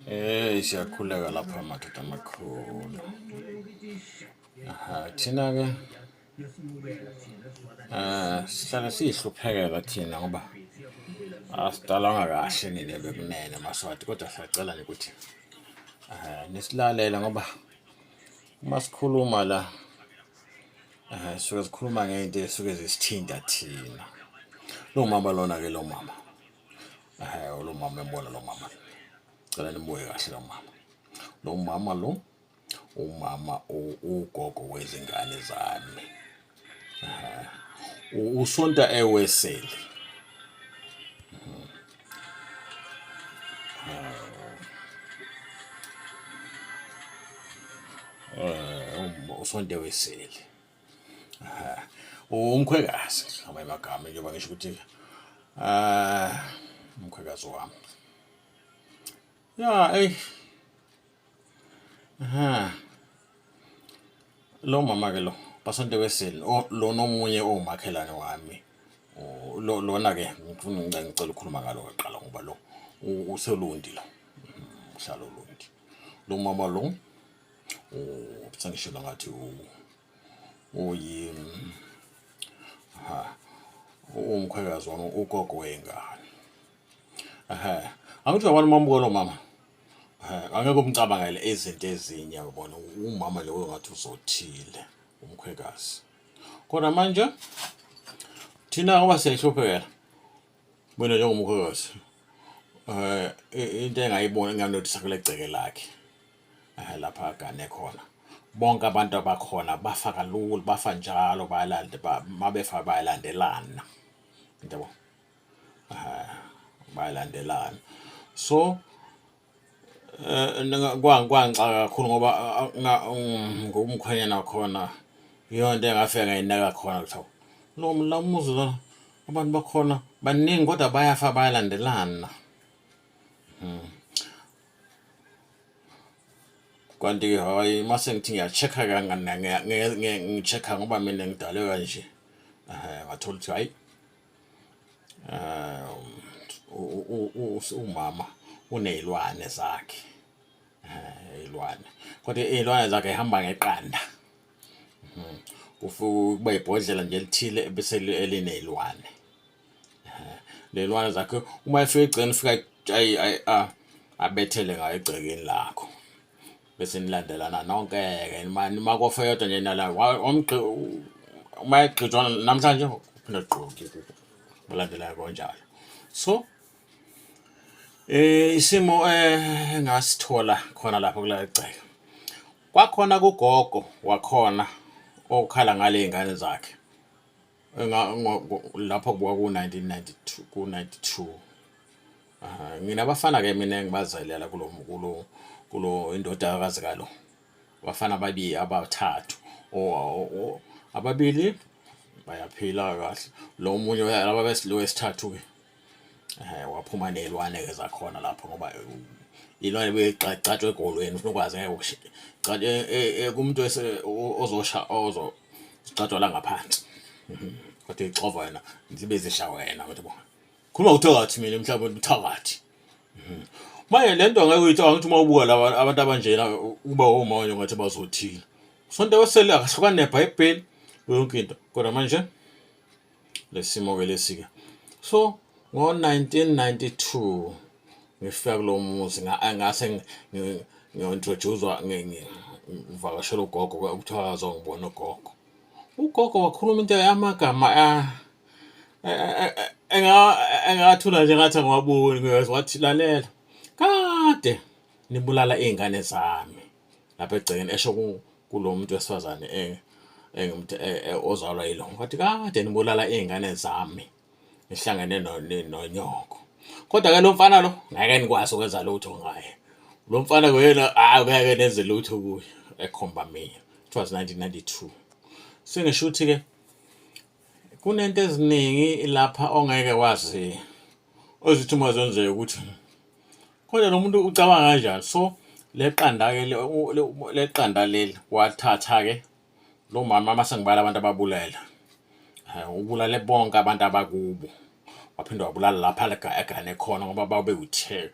Eh siyakhuleka lapha madoda amakhulu. Aha, thina-ke sihlale siy'hluphekela thina ngoba asidalwanga kahle nina bekunene maSwati, kodwa siyacela nje ukuthi nisilalele ngoba uma sikhuluma la sisuke sikhuluma ngey'nto ey'suke zisithinta thina. Lo mama lona-ke lo mama lo mama uyambona lo mama, cela nimbuke kahle lo mama. Lo mama lo umama ugogo wezingane zami. Usonta eWeseli. Usonta eWeseli. Umkhwekazi ngamanye amagama njengoba ngisho ukuthi umkhwekazi wami. Ya eyi. Aha. Lo mama ke lo basonto weseli lona omunye owumakhelwane wami. Lo lona ke ngifuna ngicela ukukhuluma ngalo kuqala ngoba lo useLundi lo. Uhlala oLundi. Lo mama lo sengishilo ngathi uyi ha umkhwekazi wami ugogo wengane. Ehhe. Angithi uyabona uma umbuka lo mama. Ehhe, angeke umcabangele izinto ezinye uyabona umama nje ngathi uzothile umkhwekazi. Kodwa manje thina ngoba siyayihluphekela mina njengomkhwekazi eh into engayibona enganothisa kule gceke lakhe eh lapha agane khona bonke abantu abakhona bafa kalula bafa njalo bayalande mabefa bayalandelana yabo. Bayalandelana. So kwangixaka kakhulu ngoba ngomkhwenyana wakhona iyona nto engafika ngayinaka khona ukuthi hawu lo la muzi lona abantu bakhona baningi kodwa bayafa bayalandelana. Kanti-ke hhayi uma sengithi ngiya-check-a ngi-check-a ngoba mina ngidalwe kanje ngathola ukuthi hhayi umama uney'lwane zakhe iy'lwane kodwa iy'lwane zakhe ihamba ngeqanda. Kufike kuba ibhodlela nje elithile ebese eliney'lwane. Ley'lwane zakhe uma efika egcekeni ufika abethele ngayo egcekeni lakho. Bese nilandelana nonke-ke nima kofa eyodwa nje nala uma egqitshwa namhlanje kuphinde kulandelayo kanjalo. So isimo engasithola khona lapho kulela gceke, kwakhona kugogo wakhona okhala ngale y'ngane zakhe lapho kwaku-1992 ku-92. Nginabafana-ke mina engibazalela kulo kulo kulo indodakazi kalo. Abafana ababili abathathu ababili bayaphila kahle. Lo omunye laba lo wesithathu-ke waphuma ney'lwane-ke zakhona lapho ngoba iy'lwane beyigcatshwa egolweni ufuna ukwazi ngeke gcatshwe kumuntu ozosha ozogcatshwa la ngaphansi. Kodwa ixova wena zibe zisha wena kodwa bo. Khuluma uthakathi mina emhlabeni uthakathi. Manje le nto angeke uyicabanga ukuthi uma ubuka laba abantu abanjena uba omama nje ngathi bazothile. Sonto wesele akahlukani neBhayibheli yonke into. Kodwa manje lesimo ke lesi ke. So ngo-1992 ngifika kulo muzi ngase ngiyo-introduce-wa ngivakashela ugogo kuthiwa akazongibona ugogo. Ugogo wakhuluma into yamagama engathula nje ngathi angiwaboni ngiyezwa wathi lalela kade nibulala iy'ngane zami lapha egcekeni esho kulo muntu wesifazane ozalwa yilo wathi kade nibulala iy'ngane zami nihlangene nonyoko kodwa-ke lo mfana lo ngeke nikwazi ukwenza lutho ngaye lo mfana kuyena ngeke nenze lutho kuye ekhomba mina. It was 1992. Sengisho ukuthi-ke kunento eziningi lapha ongeke wazi ozithi uma zenzeka ukuthi kodwa lo muntu ucabanga kanjani. So leqanda-ke leqanda leli wathatha-ke lo mama mase ngibala abantu ababulele ubulale bonke abantu abakubo waphinde wabulala lapha agane khona ngoba babe u-10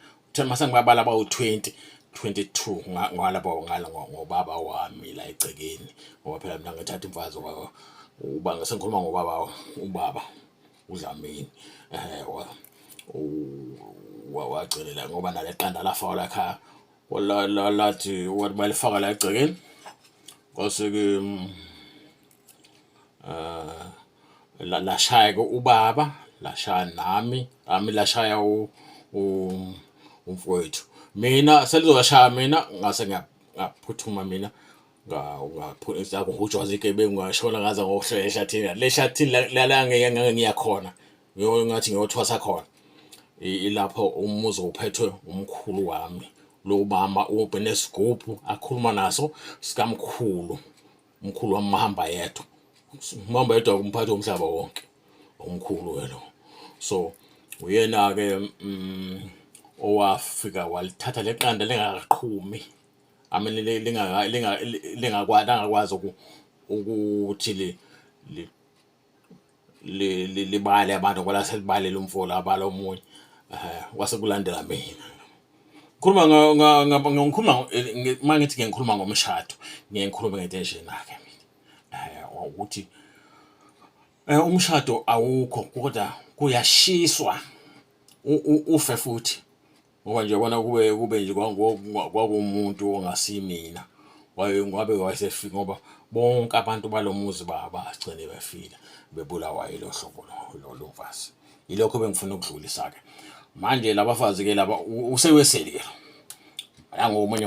Mase ngibabala bawu-20 22 ngalabo ngala ngobaba wami la egcekeni, ngoba phela mina ngithatha imfazi uba ngisengikhuluma ngobaba, ubaba uDlamini wagcinela ngoba nale qanda lafakwa la ekhaya, lathi wathi balifaka la egcekeni, kwase-ke lashaya-ke ubaba, lashaya nami, ami lashaya umfowethu. Mina selizowashaya mina ngase ngiyaphuthuma mina ngakuhujwa zigebengu ngashona ngaze ngokuhlela ehlathini le hlathini la ngeke ngiya khona ngathi ngiyothwasa khona ilapho umuzi uphethwe umkhulu wami lo mama ubenesigubhu akhuluma naso sikamkhulu. Umkhulu wami mahamba yedwa, umhamba yedwa umphathi womhlaba wonke, umkhulu ke lo. So uyena-ke owafika walithatha leqanda lingakaqhumi, I mean lingakwazi ukuthi libale abantu ngoba lase libalele umfo labala omunye, kwase kulandela mina. Ngikhuluma ngikhuluma uma ngithi ngikhuluma ngomshado, ngiye ngikhulume ngento enjena-ke mina ukuthi umshado awukho kodwa kuyashiswa ufe futhi. Ngoba nje yabona kube kube nje kwakuwumuntu ongasimina ngabe wayesefika ngoba bonke abantu balo muzi bagcine befile bebulawa yilo hlobo lo mfazi. Yilokho ebengifuna ukudlulisa-ke. Manje labafazi-ke laba useweseli-ke lo. Nangu omunye.